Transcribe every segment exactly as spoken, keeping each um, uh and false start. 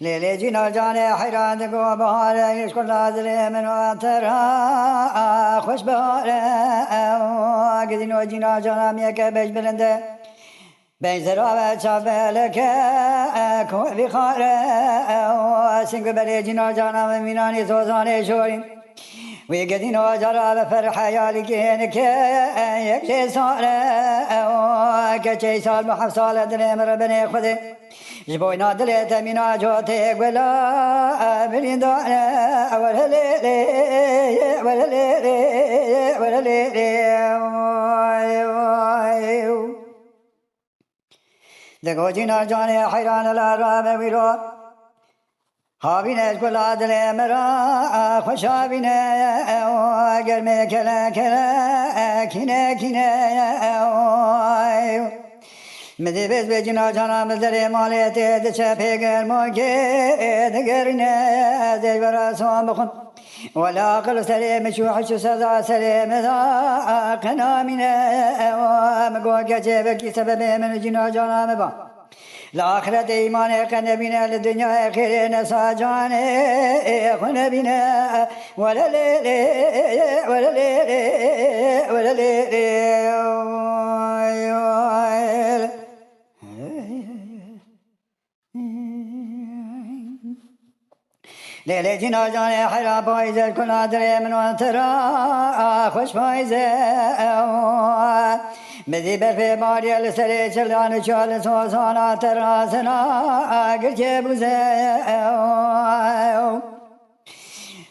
Lê lê cîna canê heyran digo bahare, yê şkola dilê min û te ra xweş bahare. Gidîno cîna cana miyeke beş bilinde. Bej zerave çaveleke ku vî xare. Sîngu berê cîna cana min mînanî zozanê şorîn. Wî gedîno cara ve ferhe ya lîgênike yek jê sare. Keçey sal bi heft sale dilê min rebenê Xwedê. Ji boyna dilê te mîna cotê gula birîndare. Were lê lê, were lê lê, were lê lê. Vay, vay. Dego cîna canê heyran la rabe wîro. Havîne ji gula dilê me ra xweş havîne. Germê kele kele kîne kîne. Min dî bêz bê cîna cana min derê malê tê diçe pê germokê digerîne. Ez ê ji vera son bixwim. Wela aqil serê min çû, hiç û seza serê min da qenamîne. Min got, keçê vekî sebebê min û cîna cana min ba. Li axiretê îmanê qe nebîne, li dinyayê xêrê nesa canê xwe nebîne. Wele lê lê, wele lê lê, wele lê lê. Oy, oy. Lê lê cîna canê heyra payîze, kula dilê min wan te ra xweş payîze. Min dî berfê bariye li serê çildan û çal li sosana te ra sena girkê bûze.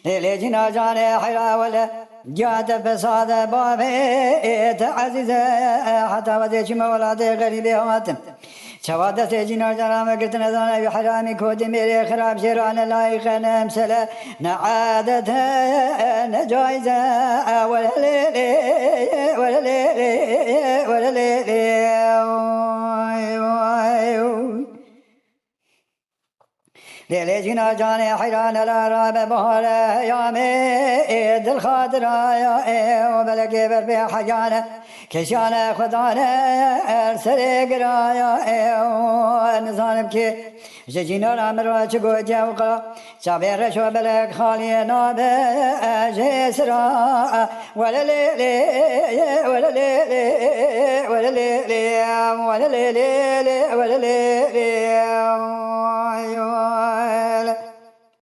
Lê lê cîna canê heyra wele, giya te fesade bavê te ezîze. Heta wezê çûme welatê xerîbê hatim. Çawa destê cîna cana me girtine zane wî heramî kotî mêrê xirab jêrane layîqe ne emsele ne adete ne caize. Wele lê lê, wele lê lê, wele lê lê. Oy, oy. Lê lê cîna canê heyran e la rabe bahare heyamê dil xatira ya ê û belekê ber pê heyane keşane xwedane er serê giraya ê û nizanim ki ji cînara min ra çi gotiye û qira çavê reşo belek xaliyê nabe jê sira. Wele lê lê, wele lê lê, wele lê lê, wele lê lê lê, wele lê lê.